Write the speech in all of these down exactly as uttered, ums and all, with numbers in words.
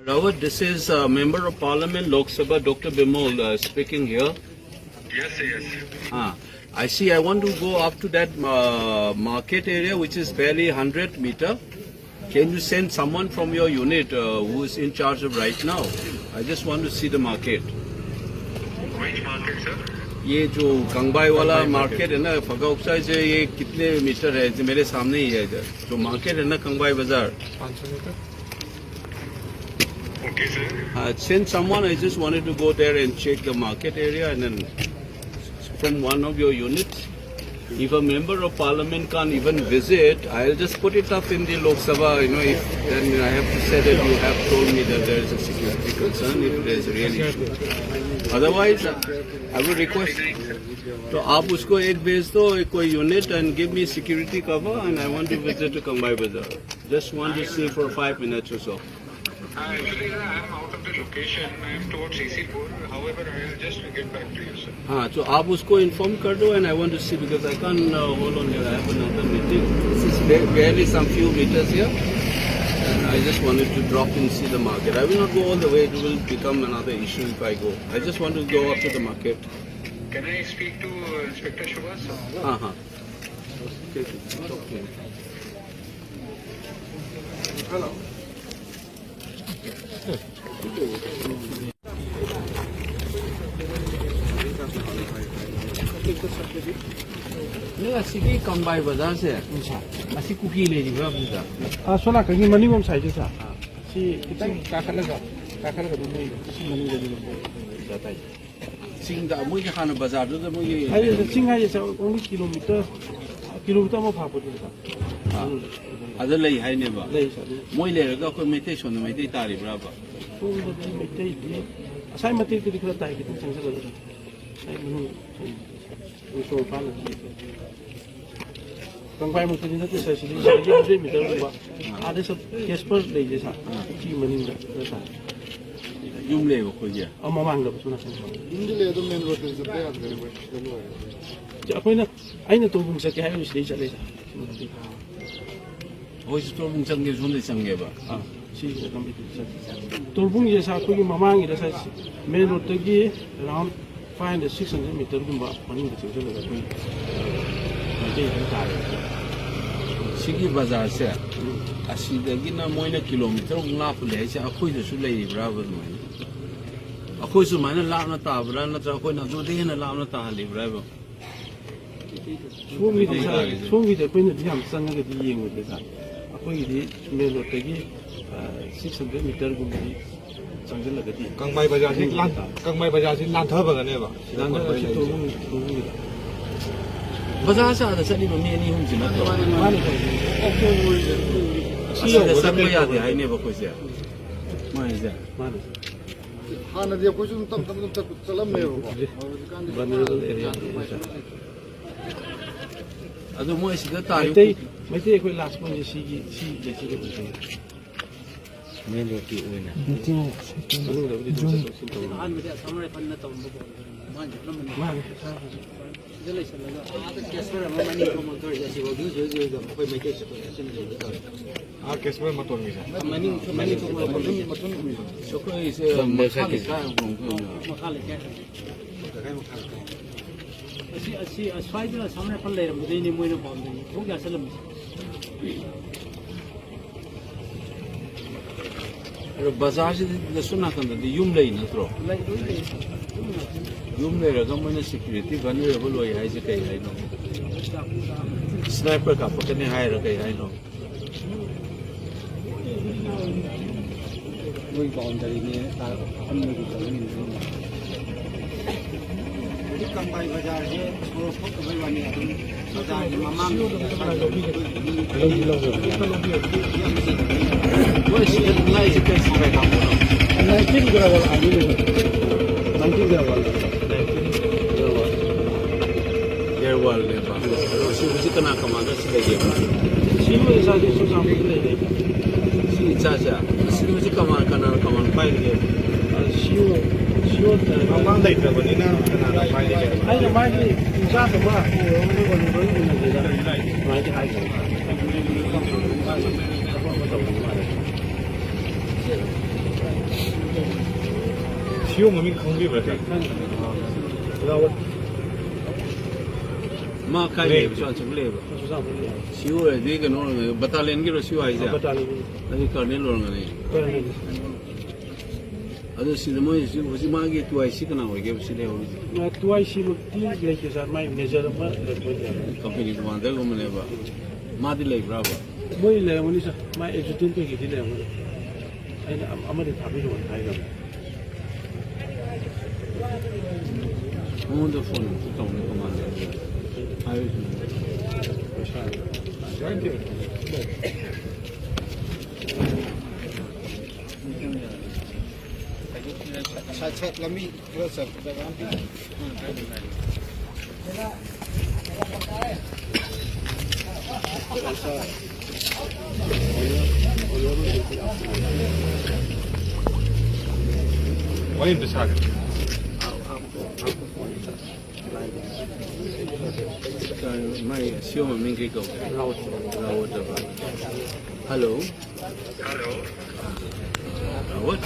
Rawat, this is uh, Member of Parliament, Lok Sabha, Doctor Bimol uh, speaking here. Yes, yes. Ah, I see. I want to go up to that uh, market area, which is barely one hundred meter. Can you send someone from your unit uh, who is in charge of right now? I just want to see the market. Which market, sir? ये जो कंगबाई वाला market है ना, फगा उपसाई से ये कितने metre है? मेरे सामने ही है इधर, जो मार्केट है ना, कंगबाई बाजार. Okay, sir. Uh, send someone. I just wanted to go there and check the market area, and then from one of your units. If a member of parliament can't even visit, I'll just put it up in the Lok Sabha. You know, if then I have to say that you have told me that there is a security concern. If there is a real issue, otherwise, uh, I would request. तो आप उसको एक भेज दो, एक कोई unit, and give me security cover, and I want to visit to Kambai Bazar. Just want to see for five minutes or so. Uh, actually, sir, I am out of the location. I am towards A C four. However, I will just get back to you, sir. हाँ, तो आप उसको inform कर दो, and I want to see because I can't uh, hold on here. I have another meeting. This is ba- barely some few meters here, and I just wanted to drop in see the market. I will not go all the way. It will become another issue if I go. I just want to go up to the market. Can I speak to uh, Inspector Shubhas? हाँ हाँ. ꯅꯣꯏ ꯑꯁꯤꯒꯤ ꯀꯪꯕꯥꯏ ꯕꯖꯥꯔꯁꯦ, ꯑꯁꯤ ꯀꯨꯀꯤ ꯂꯩꯔꯤꯕ꯭ꯔꯥ ꯑꯗꯨꯗ? ꯑꯥ, ꯁꯣꯝ ꯅꯥꯀꯟꯒꯤ ꯃꯅꯤꯡꯂꯣꯝ ꯁꯥꯏꯠꯁꯦ ꯁꯥꯔ, ꯁꯤ ꯈꯤꯇꯪ ꯀꯥꯈꯠꯂꯒ, ꯀꯥꯈꯠꯂꯒ ꯑꯗꯨꯝ ꯂꯩꯔꯦ, ꯁꯤ ꯃꯅꯤꯡꯗꯗꯤ ꯑꯗꯨꯝ ꯂꯩꯔꯦ꯫ ꯆꯤꯡꯗ ꯃꯣꯏꯒꯤ ꯍꯥꯟꯅ ꯕꯖꯥꯔꯗꯨꯗ ꯃꯣꯏꯒꯤ ꯍꯥꯏꯗꯤ ꯁꯥꯔ, ꯆꯤꯡ ꯍꯥꯏꯁꯦ ꯁꯥꯔ, only ꯀꯤꯂꯣꯃꯤꯇꯔ, ꯀꯤꯂꯣꯃꯤꯇꯔ ꯑꯃ ꯐꯥꯄꯣꯠꯇꯦ ꯁꯥꯔ꯫ ꯑꯥ, ꯑꯗ ꯂꯩ ꯍꯥꯏꯅꯦꯕ. ꯂꯩ ꯁꯥꯔ, ꯑꯗꯨꯝ ꯃꯣꯏ ꯂꯩꯔꯒ ꯑꯩꯈꯣꯏ ꯃꯩꯇꯩ ꯁꯣꯝꯗ ꯃꯩꯇꯩ ꯇꯥꯔꯤꯕ꯭ꯔꯥꯕ? ꯁꯣꯝꯗꯗꯤ ꯃꯩꯇꯩꯗꯤ ꯉꯁꯥꯏ ꯃꯇꯦꯛꯇꯗꯤ ꯈꯔ ꯇꯥꯏ, ꯈꯤꯇꯪ ꯆꯪꯁꯤꯜꯂꯒ ꯁꯥꯔ꯫ ꯑꯩ ꯃꯅꯨꯡ ꯁꯣꯔꯣꯛ ꯃꯄꯥꯟꯗꯗꯤ ꯀꯪꯐꯥꯏꯃꯛꯇꯗꯤ ꯅꯠꯇꯦ ꯁꯥꯔ, ꯁꯤꯗꯤ ꯁꯤꯗꯒꯤ ꯍꯟꯗ꯭ꯔꯦꯠ ꯃꯤꯇꯔꯒꯨꯝꯕ ꯑꯥꯗ ꯁꯥꯔ ꯀꯦꯁꯄꯔ ꯂꯩꯁꯦ ꯁꯥꯔ, ꯁꯤ ꯃꯅꯤꯡꯗ ꯈꯔ ꯁꯥꯔ꯫ ꯌꯨꯝ ꯂꯩꯕ ꯑꯩꯈꯣꯏꯒꯤ. ꯑ, ꯃꯃꯥꯡꯗ ꯁꯣꯝ ꯅꯥꯀꯟꯗ꯫ ꯌꯨꯝꯗꯤ ꯂꯩ, ꯑꯗꯨꯝ ꯃꯦꯟ ꯔꯣꯗꯇꯗꯤ ꯆꯠꯄ ꯌꯥꯗ꯭ꯔꯦ, ꯑꯩꯈꯣꯏ ꯁꯤꯗ ꯂꯣꯏꯔꯦ꯫ ꯑꯩꯈꯣꯏꯅ, ꯑꯩꯅ ꯇꯣꯡꯐꯝ ꯆꯠꯀꯦ ꯍꯥꯏꯔꯤꯕ ꯁꯤꯗꯩ ꯆꯠꯂꯦ ꯁꯥꯔ꯫ ꯑꯩꯈꯣꯏꯁꯨ ꯇꯣꯔꯕꯨꯡ ꯆꯪꯒꯦ ꯁꯣꯝꯗ ꯆꯪꯒꯦꯕ. ꯑꯥ꯫ ꯁꯤꯒꯤꯗ ꯂꯝꯕꯤꯗꯨ ꯆꯠ-, ꯇꯣꯔꯕꯨꯡꯁꯦ ꯁꯥꯔ, ꯑꯩꯈꯣꯏꯒꯤ ꯃꯃꯥꯡꯒꯤꯗ ꯁꯥꯔ, ꯃꯦꯟ ꯔꯣꯗꯇꯒꯤ around five hundred, six hundred ꯃꯤꯇꯔꯒꯨꯝꯕ ꯃꯅꯨꯡꯗ ꯆꯪꯁꯤꯜꯂꯒ ꯑꯩꯈꯣꯏ ꯃꯩꯇꯩ ꯑꯗꯨꯝ ꯇꯥꯔꯦ꯫ ꯁꯤꯒꯤ ꯕꯖꯥꯔꯁꯦ ꯑꯁꯤꯗꯒꯤꯅ ꯃꯣꯏꯅ ꯀꯤꯂꯣꯃꯤꯇꯔꯃꯨꯛ ꯂꯥꯞꯄ ꯂꯩ ꯍꯥꯏꯁꯦ, ꯑꯩꯈꯣꯏꯗꯁꯨ ꯂꯩꯔꯤꯕ꯭ꯔꯥꯕ ꯑꯗꯨꯃꯥꯏꯅ? ꯑꯩꯈꯣꯏ ꯁꯨꯃꯥꯏꯅ ꯂꯥꯞꯅ ꯇꯥꯕ꯭ꯔꯥ, ꯅꯠꯇ꯭ꯔꯒ ꯑꯩꯈꯣꯏꯅ ꯑꯗꯨꯗꯩ ꯍꯦꯟꯅ ꯂꯥꯞꯅ ꯇꯥꯍꯜꯂꯤꯕ꯭ꯔꯥꯕ? ꯁꯣꯝꯒꯤꯗꯤ ꯁꯥꯔ, ꯁꯣꯝꯒꯤꯗꯤ ꯑꯩꯈꯣꯏꯅꯗꯤ ꯌꯥꯝ ꯆꯪꯉꯒꯗꯤ ꯌꯦꯡꯉꯨꯗꯦ ꯁꯥꯔ꯫ ꯑꯩꯈꯣꯏꯒꯤꯗꯤ ꯃꯦꯟ ꯔꯣꯗꯇꯒꯤ ꯁꯤꯛꯁ ꯍꯟꯗ꯭ꯔꯦꯗ ꯃꯤꯇꯔꯒꯨꯝꯕꯗꯤ ꯆꯪꯁꯤꯜꯂꯒꯗꯤ꯫ ꯀꯪꯕꯥꯏ ꯕꯖꯥꯔꯁꯤ ꯂꯥꯟ-, ꯀꯪꯕꯥꯏ ꯕꯖꯥꯔꯁꯤ ꯂꯥꯟꯊꯕꯒꯅꯦꯕ꯫ ꯂꯥꯟꯊꯕ ꯑꯁꯤ ꯇꯣꯔꯕꯨꯡ, ꯇꯣꯔꯕꯨꯡꯒꯤꯗ꯫ ꯕꯖꯥꯔꯁꯦ ꯑꯥꯗ ꯆꯠꯂꯤꯕ ꯃꯤ ꯑꯅꯤ ꯑꯍꯨꯝꯁꯤ ꯅꯠꯇ꯭ꯔꯣ? ꯃꯥꯅꯤ ꯁꯥꯔ꯫ ꯑꯁꯤꯗ ꯆꯪꯕ ꯌꯥꯗꯦ ꯍꯥꯏꯅꯦꯕ ꯑꯩꯈꯣꯏꯁꯦ꯫ ꯃꯣꯏꯁꯦ꯫ ꯃꯥꯅꯤ꯫ ꯍꯥꯟꯅꯗꯤ ꯑꯩꯈꯣꯏꯁꯨ ꯑꯗꯨꯝ ꯇꯞ ꯇꯞꯅ ꯆꯠ-, ꯆꯠꯂꯝꯃꯦꯕꯀꯣ꯫ ꯍꯧꯖꯤꯛꯀꯥꯟꯗꯤ Vulnerable area ꯅꯤ ꯁꯥꯔ꯫ ꯑꯗꯣ ꯃꯣꯏ ꯁꯤꯗ ꯇꯥꯔꯤ ꯃꯩꯇꯩ, ꯃꯩꯇꯩ ꯑꯩꯈꯣꯏ ꯂꯥꯁ ꯄꯣꯏꯟꯁꯦ ꯁꯤꯒꯤ, ꯁꯤ ꯂꯩꯁꯤꯗ ꯑꯣꯏꯗꯣꯏꯅꯤ꯫ ꯃꯦꯟ ꯔꯣꯗꯀꯤ ꯑꯣꯏꯅ꯫ ꯃꯅꯨꯡꯗꯕꯨꯗꯤ ꯑꯗꯨꯝ ꯆꯠꯊꯣꯛ ꯆꯠꯁꯤꯟ ꯇꯧꯕ꯫ ꯑꯍꯥꯟꯕꯗꯤ ꯑꯁꯥꯝ ꯔꯥꯏꯐꯜꯅ ꯇꯧꯔꯝꯕꯀꯣ, ꯑꯗꯨꯃꯥꯏꯅ ꯆꯠꯂꯝꯕꯅꯤ꯫ ꯃꯥꯅꯤ꯫ ꯁꯤꯗ ꯂꯩꯁꯜꯂꯒ ꯑꯥꯗ ꯀꯦꯁꯄꯔ ꯑꯃ ꯃꯅꯤꯡ ꯊꯣꯡ ꯑꯃ ꯇꯧꯔꯤꯁꯦ, ꯑꯁꯤꯐꯥꯎꯗꯤ ꯍꯧꯖꯤꯛ ꯍꯧꯖꯤꯛ ꯍꯧꯖꯤꯛ ꯑꯩꯈꯣꯏ ꯃꯩꯇꯩ ꯆꯠꯄ ꯆꯠꯁꯤꯟ ꯆꯠꯁꯤꯟ ꯇꯧꯔꯤ꯫ ꯑꯥ, ꯀꯦꯁꯄꯔ ꯃꯇꯣꯟꯒꯤꯁꯦ꯫ ꯃꯅꯤꯡ ꯃꯅꯤꯡ ꯊꯣꯡ ꯑꯃ ꯃꯊꯟ ꯃꯊꯟ ꯑꯩꯈꯣꯏꯁꯦ ꯃꯈꯥ ꯂꯩꯀꯥꯏ ꯍꯣꯡꯗꯣꯏꯅꯦ꯫ ꯃꯈꯥ ꯂꯩꯀꯥꯏ꯫ ꯑꯁꯤ ꯑꯁꯤ ꯑꯁ꯭ꯋꯥꯏꯗ ꯑꯁꯥꯝ ꯔꯥꯏꯐꯜ ꯂꯩꯔꯝꯕꯗꯩꯅꯦ ꯃꯣꯏꯅ ꯄꯥꯝꯗꯩ ꯊꯣꯡ ꯌꯥꯁꯜꯂꯝꯃꯤꯁꯦ꯫ ꯑꯗꯣ ꯕꯖꯥꯔꯁꯤꯗꯁꯨ ꯅꯥꯀꯟꯗꯗꯤ ꯌꯨꯝ ꯂꯩ ꯅꯠꯇ꯭ꯔꯣ? ꯌꯨꯝ ꯂꯩꯔꯒ ꯃꯣꯏꯅ ꯁꯦꯀ꯭ꯌꯨꯔꯤꯇꯤ ꯚꯜꯅꯔꯦꯕꯜ ꯑꯣꯏ ꯍꯥꯏꯁꯦ ꯀꯩ ꯍꯥꯏꯅꯣ? ꯁ꯭ꯅꯥꯏꯄꯔ ꯀꯥꯞꯄꯛꯀꯅꯤ ꯍꯥꯏꯔ ꯀꯩ ꯍꯥꯏꯅꯣ? ꯃꯣꯏ ꯕꯥꯎꯟꯗꯔꯤꯅꯦ ꯇꯥꯔꯛ ꯑꯍꯟꯕꯒꯤ ꯆꯪꯍꯟꯅꯤꯡꯕ꯫ ꯍꯧꯖꯤꯛ ꯀꯪꯕꯥꯏ ꯕꯖꯥꯔꯁꯦ ꯁꯣꯔꯣꯛ ꯐꯠꯇꯕꯩ ꯋꯥꯅꯤ, ꯑꯗꯨꯝ ꯕꯖꯥꯔꯒꯤ ꯃꯃꯥꯡ ꯃꯣꯏ ꯁꯤ ꯂꯥꯏꯁꯤ ꯀꯩ ꯁꯥꯏ ꯀꯥꯞꯄꯅꯣ? ꯅꯥꯏꯟꯇꯤꯟ ꯒ꯭ꯔꯥꯎꯟ ꯍꯥꯏꯕꯅꯤ꯫ Nineteen ground. ꯌꯔꯋꯥꯜꯅꯦꯕ꯫ ꯑꯗꯣ ꯁꯤ ꯍꯧꯖꯤꯛ ꯀꯅꯥ ꯀꯃꯥꯟꯗ ꯁꯤ ꯂꯩꯒꯦꯕ? ꯁꯤ ꯃꯣꯏ ꯏꯁꯥꯁꯦ ꯆꯨꯔꯆꯥꯟꯄꯨꯔꯗ ꯂꯩꯔꯦ꯫ ꯁꯤ ꯏꯆꯥꯁꯦ? ꯑꯁꯤ ꯍꯧꯖꯤꯛ ꯀꯃꯥꯟ ꯀꯅꯥꯅ ꯀꯃꯥꯟ ꯄꯥꯏꯔꯤꯒꯦ? ꯁꯤꯌꯣ, ꯁꯤꯌꯣ, ꯃꯃꯥꯡ ꯂꯩꯇ꯭ꯔꯕꯅꯤꯅ ꯀꯅꯥꯅ ꯄꯥꯏꯔꯤꯒꯦ? ꯑꯩꯅ ꯃꯥꯒꯤ ꯏꯆꯥ ꯑꯃ ꯃꯣꯏ ꯋꯥꯔꯤ ꯂꯣꯏ ꯎꯅꯗꯦꯗ꯫ ꯑꯗꯨꯃꯥꯏꯅ ꯍꯥꯏꯈ꯭ꯔꯦ꯫ ꯁꯤꯌꯣ ꯃꯃꯤꯡ ꯈꯪꯕꯤꯕ꯭ꯔꯥ, ꯁꯥꯔ? ꯈꯪꯉꯤ꯫ ꯔꯥꯋꯠ꯫ ꯃꯥ ꯀꯥꯏ ꯂꯩ꯫ ꯂꯩꯕ? ꯆꯨꯔꯥꯟꯆꯥꯟꯄꯨꯔ ꯂꯩꯕ? ꯆꯨꯔꯥꯟꯆꯥꯟꯄꯨꯔ ꯂꯩ꯫ ꯁꯤꯌꯣ ꯍꯥꯏꯗꯤ ꯀꯩꯅꯣ, ꯕꯇꯥꯂꯤꯌꯟꯒꯤꯔꯣ ꯁꯤꯌꯣ ꯍꯥꯏꯁꯦ? ꯕꯇꯥꯂꯤꯌꯟꯒꯤ꯫ ꯑꯗꯨꯗꯤ ꯀꯔꯅꯦꯜ ꯑꯣꯏꯔꯝꯒꯅꯤ꯫ ꯀꯔꯅꯦꯜ꯫ ꯑꯗꯣ ꯁꯤꯗ ꯃꯣꯏ ꯍꯧꯖꯤꯛ, ꯍꯧꯖꯤꯛ ꯃꯥꯒꯤ ꯇꯨ ꯑꯥꯏ ꯁꯤ ꯀꯅꯥ ꯑꯣꯏꯒꯦꯕ ꯁꯤ ꯂꯩꯍꯧꯔꯤꯁꯦ? ꯑ, ꯇꯨ ꯑꯥꯏ ꯁꯤꯃꯛꯇꯤ ꯂꯩꯇꯦ, ꯁꯥꯔ꯫ ꯃꯥꯏ ꯃꯦꯖꯔ ꯑꯃ ꯂꯩꯕ ꯑꯣꯏꯗꯤ ꯌꯥꯔꯦ꯫ ꯀꯝꯄꯦꯅꯤ ꯀꯃꯥꯟꯗꯔꯒꯨꯝꯕꯅꯦꯕ꯫ ꯃꯥꯗꯤ ꯂꯩꯕ꯭ꯔꯥꯕ? ꯃꯣꯏ ꯂꯩꯔꯝꯒꯅꯤ, ꯁꯥꯔ꯫ ꯃꯥꯏ ꯑꯦꯖꯨꯇꯦꯟ ꯀꯩꯀꯩꯗꯤ ꯂꯩꯔꯝꯒꯅꯤ꯫ ꯑꯩꯅ ꯑꯝ-, ꯑꯃꯗꯤ ꯊꯥꯕꯤꯔꯛꯑꯣꯅ ꯍꯥꯏꯈ꯭ꯔꯕꯅꯤ꯫ ꯃꯉꯣꯟꯗ ꯐꯣꯟ ꯑꯝꯇ ꯇꯧꯅꯦ, ꯀꯃꯥꯟꯗꯔ꯫ ꯍꯥꯏꯔꯤꯁꯤꯅꯦ꯫ ꯁꯥꯏꯠ, ꯁꯥꯏꯠ ꯂꯝꯕꯤ ꯈꯔ ꯆꯠꯄꯗ ꯂꯝꯕꯤ꯫ ꯋꯥꯔꯤ ꯑꯝꯇ ꯁꯥꯒꯦ꯫ ꯃꯥꯏ ꯁꯤꯌꯣ ꯃꯃꯤꯡ ꯀꯩ ꯀꯧꯒꯦ? ꯔꯥꯎꯠ꯫ ꯔꯥꯎꯠ ꯍꯥꯏꯕ꯫ Hello. Hello. Rawat?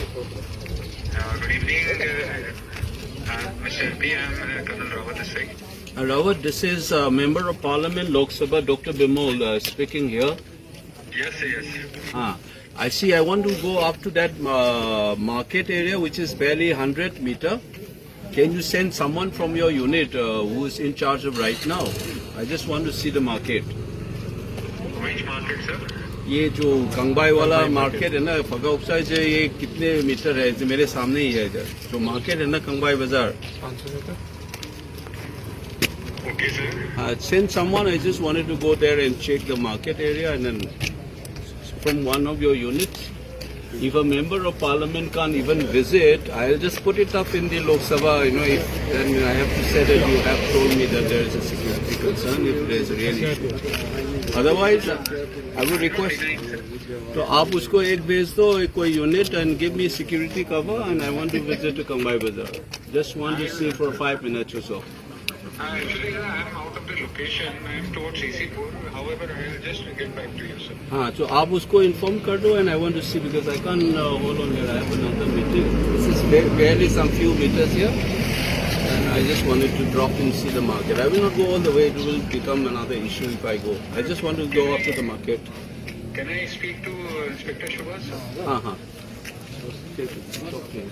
Uh, good evening, uh, uh, Mister P M, uh, Colonel Rawat this side. Uh, Rawat, this is uh, Member of Parliament, Lok Sabha, Doctor Bimol, uh, speaking here. Yes, yes. Ah, I see. I want to go up to that uh, market area, which is barely hundred meter. Can you send someone from your unit uh, who is in charge of right now? I just want to see the market. Which market, sir? ये जो कंगबाई वाला market है ना, फगा उपसा से ये कितने metre है? ये मेरे सामने ही है इधर। जो मार्केट है ना, कंगबाई बाजार। Okay, sir. Uh, send someone. I just wanted to go there and check the market area, and then from one of your units. If a member of parliament can't even visit, I'll just put it up in the Lok Sabha. You know, if, then I have to say that you have told me that there is a security concern, if there is a real issue. Otherwise, uh, I would request. तो आप उसको एक भेज दो, एक कोई unit, and give me security cover, and I want to visit to Kambai Bazaar. Just want to see for five minutes or so. Actually, I'm out of the location. I'm towards A C four. However, I'll just get back to you, sir. हाँ, तो आप उसको inform कर दो, and I want to see, because I can't uh, hold on here. I have another meeting. This is ba- barely some few meters here, and I just wanted to drop in, see the market. I will not go all the way. It will become another issue if I go. I just want to go up to the market. Can I speak to Inspector Shubhas? हाँ, हाँ. Okay, okay.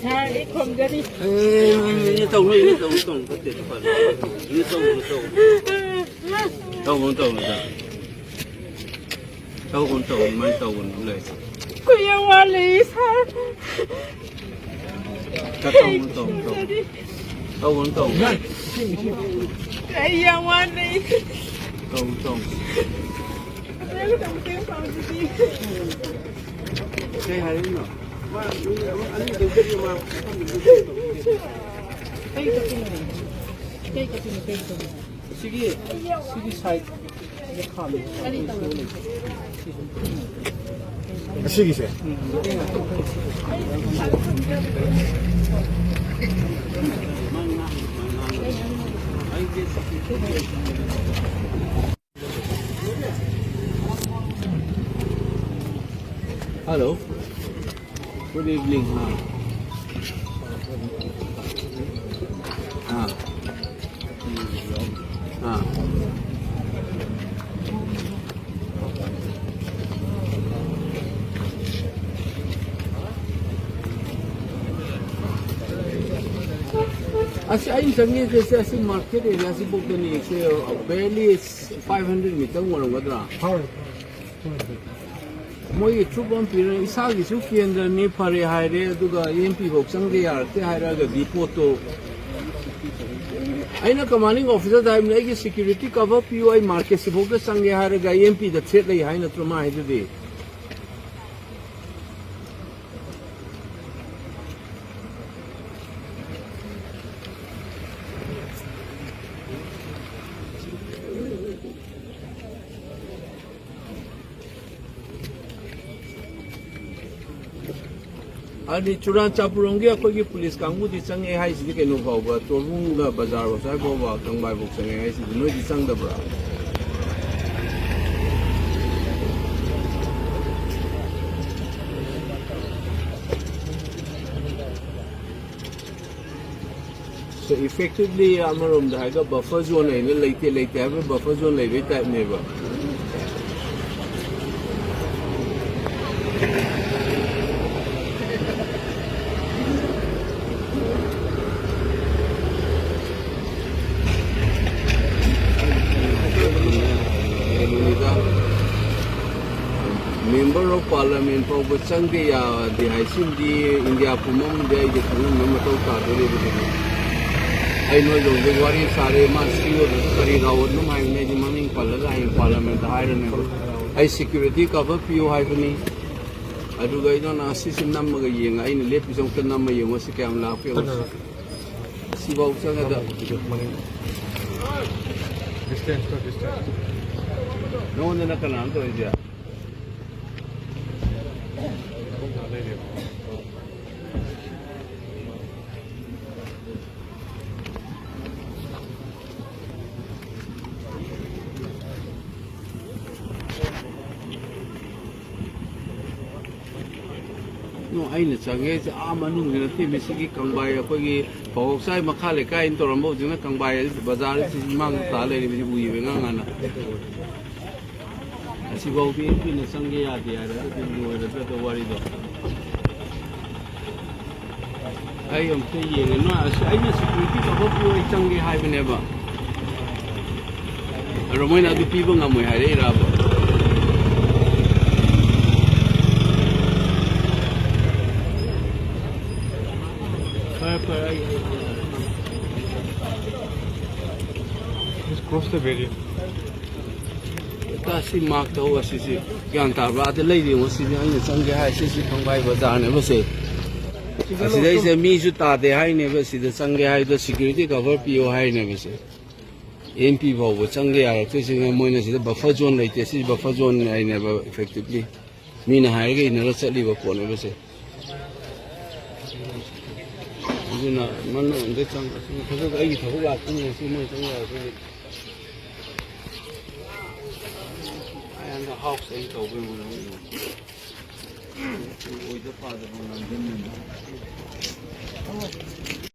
ꯁꯥꯔ, ꯑꯩ ꯈꯣꯝꯖꯔꯤ꯫ ꯑꯦ, ꯇꯧꯅꯨ, ꯇꯧꯅꯨ, ꯇꯧꯅꯨ, ꯐꯠꯇꯦ, ꯐꯠꯇꯦ꯫ ꯇꯧꯅꯨ, ꯇꯧꯅꯨ, ꯇꯧꯅꯨ꯫ ꯇꯧꯒꯅꯨ, ꯇꯧꯒꯅꯨ, ꯇꯧꯒꯅꯨ꯫ ꯇꯧꯒꯅꯨ, ꯇꯧꯒꯅꯨ, ꯑꯗꯨꯃꯥꯏꯅ ꯇꯧꯒꯅꯨ, ꯂꯩ꯫ ꯑꯩꯈꯣꯏ ꯌꯥꯝ ꯋꯥꯠꯂꯤ, ꯁꯥꯔ꯫ ꯇꯧꯒꯅꯨ, ꯇꯧꯒꯅꯨ, ꯇꯧꯒꯅꯨ꯫ ꯇꯧꯒꯅꯨ, ꯇꯧꯒꯅꯨ꯫ ꯑꯩ ꯌꯥꯝ ꯋꯥꯠꯂꯤ꯫ ꯇꯧꯒꯅꯨ, ꯇꯧꯒꯅꯨ꯫ ꯀꯩ ꯍꯥꯏꯔꯤꯅꯣ? ꯃꯥ ꯃꯤ ꯑꯃ ꯑꯅꯤ ꯂꯧꯖꯒꯦ, ꯃꯥ ꯃꯐꯝꯗꯨ ꯂꯧꯖꯒꯦ꯫ ꯀꯩ ꯀꯞꯄꯤꯅꯣ? ꯀꯩ ꯀꯞꯄꯤꯅꯣ? ꯀꯩ ꯀꯞꯄꯤꯅꯣ? ꯁꯤꯒꯤ, ꯁꯤꯒꯤ ꯁꯥꯏꯠ ꯁꯤꯗ ꯈꯥꯝꯃꯦ꯫ ꯀꯔꯤ ꯇꯧꯔꯦ? ꯑꯁꯤꯒꯤꯁꯦ? Hello. Good evening. हाँ. हाँ. हाँ. ꯑꯁꯤ ꯑꯩꯅ ꯆꯪꯉꯤꯁꯦ, ꯁꯤ, ꯑꯁꯤ ꯃꯥꯔꯀꯦꯠ ꯑꯦꯔꯤꯌꯥꯁꯤ ꯐꯥꯎꯗꯅꯤ, ꯁꯤ ꯕꯦꯂꯤ ꯐꯥꯏꯚ ꯍꯟꯗ꯭ꯔꯦꯗ ꯃꯤꯇꯔ ꯑꯣꯏꯔꯝꯒꯗ꯭ꯔꯥ? ꯍꯣꯏ. ꯃꯣꯏꯒꯤ ꯇ꯭ꯔꯨꯞ ꯑꯃ ꯄꯤꯔꯒ ꯏꯁꯥꯒꯤꯁꯨ ꯀꯦꯟꯗ꯭ꯔꯅꯤ, ꯐꯔꯦ ꯍꯥꯏꯔꯦ, ꯑꯗꯨꯒ ꯑꯦꯝ ꯄꯤ ꯐꯥꯎ ꯆꯪꯒꯦ ꯌꯥꯔꯛꯇꯦ ꯍꯥꯏꯔꯛꯑꯒꯗꯤ ꯄꯣꯠꯇꯣ, ꯑꯩꯅ ꯀꯃꯥꯟꯗꯤꯡ ꯑꯣꯐꯤꯁꯔꯗ ꯍꯥꯏꯕꯅꯤ, "ꯑꯩꯒꯤ ꯁꯦꯀ꯭ꯌꯨꯔꯤꯇꯤ ꯀꯚꯔ ꯄꯤꯌꯨ, ꯑꯩ ꯃꯥꯔꯀꯦꯠꯁꯤꯐꯥꯎꯗ ꯆꯪꯒꯦ" ꯍꯥꯏꯔꯒ ꯑꯦꯝ ꯄꯤꯗ ꯊ꯭ꯔꯦꯠ ꯂꯩ ꯍꯥꯏ ꯅꯠꯇ꯭ꯔꯣ ꯃꯥ ꯍꯥꯏꯗꯨꯗꯤ? ꯑꯗꯨꯗꯤ ꯆꯨꯔꯥꯆꯥꯟꯄꯨꯔ ꯂꯣꯝꯒꯤ ꯑꯩꯈꯣꯏꯒꯤ ꯄꯨꯂꯤꯁ ꯀꯥꯡꯕꯨꯗꯤ ꯆꯪꯉꯦ ꯍꯥꯏꯁꯤꯗꯤ ꯀꯩꯅꯣ ꯐꯥꯎꯕ, ꯇꯣꯔꯕꯨꯡꯒ ꯕꯖꯥꯔ ꯐꯥꯎ ꯁ꯭ꯋꯥꯏ ꯐꯥꯎꯕ ꯀꯪꯕꯥꯏ ꯐꯥꯎ ꯆꯪꯉꯦ ꯍꯥꯏꯁꯤꯗꯤ ꯅꯣꯏꯗꯤ ꯆꯪꯗꯕ꯭ꯔꯥ? So, effectively ꯑꯃꯔꯣꯝꯗ ꯍꯥꯏꯔꯒ buffer zone ꯍꯥꯏꯅ ꯂꯩꯇꯦ, ꯂꯩꯇꯦ ꯍꯥꯏꯕ buffer zone ꯂꯩꯕꯩ type ꯅꯦꯕ꯫ Member of Parliament ꯐꯥꯎꯕ ꯆꯪꯗꯦ ꯌꯥꯗꯦ ꯍꯥꯏꯁꯤꯃꯗꯤ ꯏꯟꯗꯤꯌꯥ ꯄꯨꯝꯕ ꯑꯃꯗꯤ ꯑꯩꯗꯤ ꯈꯪꯍꯟꯕ ꯃꯊꯧ ꯇꯥꯗꯣꯔꯤꯕꯅꯤ꯫ ꯑꯩ ꯅꯣꯏꯗꯧꯗꯤ ꯋꯥꯔꯤ ꯁꯥꯔꯦ, ꯃꯥ ꯁꯤ ꯑꯣꯏꯔꯁꯨ ꯀꯔꯤ ꯔꯥꯎ ꯑꯗꯨꯝ ꯍꯥꯏꯕꯅꯤ, ꯑꯩꯗꯤ ꯃꯃꯤꯡ ꯄꯜꯂꯒ ꯍꯌꯦꯡ ꯄꯥꯔꯂꯃꯦꯟꯗ ꯍꯥꯏꯔꯅꯦꯕ꯫ ꯑꯩ security cover ꯄꯤꯌꯨ ꯍꯥꯏꯕꯅꯤ꯫ ꯑꯗꯨꯒ ꯑꯩꯅ ꯁꯤꯁꯤ ꯅꯝꯃꯒ ꯌꯦꯡꯉ, ꯑꯩꯅ ꯂꯦꯞꯄꯤꯁꯦ ꯑꯃꯨꯛꯇ ꯅꯝꯃ ꯌꯦꯡꯉꯣ, ꯁꯤ ꯀꯌꯥꯝ ꯂꯥꯞꯀꯦ ꯌꯦꯡꯉꯣ꯫ ꯁꯤꯐꯥꯎ ꯆꯪꯒꯗ꯫ Distance, distance. ꯅꯉꯣꯟꯗꯅ ꯀꯅꯥꯅꯣ ꯇꯧꯔꯤꯁꯦ? No, ꯑꯩꯅ ꯆꯪꯉꯦ ꯍꯥꯏꯁꯦ ꯑꯥ ꯃꯅꯨꯡꯗ ꯅꯠꯇꯦ, ꯃꯁꯤꯒꯤ ꯀꯪꯕꯥꯏ ꯑꯩꯈꯣꯏꯒꯤ ꯐꯧꯕꯣꯛꯁꯥꯏ ꯃꯈꯥ ꯂꯩꯀꯥꯏꯅ ꯇꯧꯔꯝꯕ ꯍꯧꯖꯤꯛꯅ ꯀꯪꯕꯥꯏ ꯕꯖꯥꯔꯁꯤ ꯃꯥꯡꯗ ꯇꯥ ꯂꯩꯔꯤꯕꯁꯤ ꯎꯏꯕ ꯉꯥꯡ ꯉꯥꯟꯅ꯫ ꯑꯁꯤꯐꯥꯎꯗꯤ ꯑꯦꯝ ꯄꯤꯅ ꯆꯪꯒꯦ ꯌꯥꯗꯦ ꯍꯥꯏꯔꯒꯗꯤ ꯂꯣꯏꯔꯗ꯭ꯔꯗ ꯋꯥꯔꯤꯗꯣ꯫ ꯑꯩ ꯑꯝꯇ ꯌꯦꯡꯉꯦ꯫ ꯅꯣꯏ ꯑꯁ-, ꯑꯩꯅ security cover ꯄꯤꯌꯨ, ꯑꯩ ꯆꯪꯒꯦ ꯍꯥꯏꯕꯅꯦꯕ꯫ ꯑꯗꯣ ꯃꯣꯏꯅ ꯑꯗꯨ ꯄꯤꯕ ꯉꯝꯃꯣꯏ ꯍꯥꯏꯔꯛꯏꯔꯕ? ꯐꯔꯦ, ꯐꯔꯦ, ꯑꯩ, ꯑꯩ, ꯑꯩ꯫ Just cross the barrier. ꯇꯥ, ꯁꯤ mark ꯇꯧ, ꯑꯁꯤꯁꯤ ꯒ꯭ꯌꯥꯟ ꯇꯥꯕ꯭ꯔꯥ? ꯑꯗ ꯂꯩꯔꯤ ꯌꯦꯡꯉꯣ, ꯁꯤꯗꯤ ꯑꯩꯅ ꯆꯪꯒꯦ ꯍꯥꯏ, ꯁꯤꯁꯤ ꯀꯪꯕꯥꯏ ꯕꯖꯥꯔꯅꯦꯕ ꯁꯦ꯫ ꯑꯁꯤꯗꯩꯁꯤꯗ ꯃꯤꯁꯨ ꯇꯥꯗꯦ ꯍꯥꯏꯅꯦꯕ, ꯁꯤꯗ ꯆꯪꯒꯦ ꯍꯥꯏꯗꯣ security cover ꯄꯤꯌꯣ ꯍꯥꯏꯅꯦꯕ ꯁꯦ꯫ ꯑꯦꯝ ꯄꯤ ꯐꯥꯎꯕ ꯆꯪꯒꯦ ꯌꯥꯔꯛꯇ꯭ꯔꯤꯁꯤꯅ ꯃꯣꯏꯅ ꯁꯤꯗ buffer zone ꯂꯩꯇꯦ, ꯁꯤ buffer zone ꯍꯥꯏꯅꯦꯕ effectively꯫ ꯃꯤꯅ ꯍꯥꯏꯔꯒ ꯏꯟꯅꯔ ꯆꯠꯂꯤꯕ ꯄꯣꯠꯅꯦꯕ ꯁꯦ꯫ ꯑꯗꯨꯅ ꯃꯅꯨꯡꯗ ꯆꯪ-, ꯊꯕꯛ, ꯑꯩꯒꯤ ꯊꯕꯛ ꯂꯥꯛꯇꯣꯏꯅꯦ ꯉꯁꯤ ꯃꯣꯏ ꯆꯪ ꯌꯥꯔꯣꯏꯗꯣꯏꯅꯦ꯫ ꯑꯩ ꯍꯟꯗꯛ ꯍꯥꯎꯁ ꯑꯩ ꯇꯧꯕꯩ ꯃꯑꯣꯡꯗ ꯑꯣꯏꯗ ꯄꯥꯗꯕ ꯉꯥꯡꯁꯤꯟꯕꯅꯤ꯫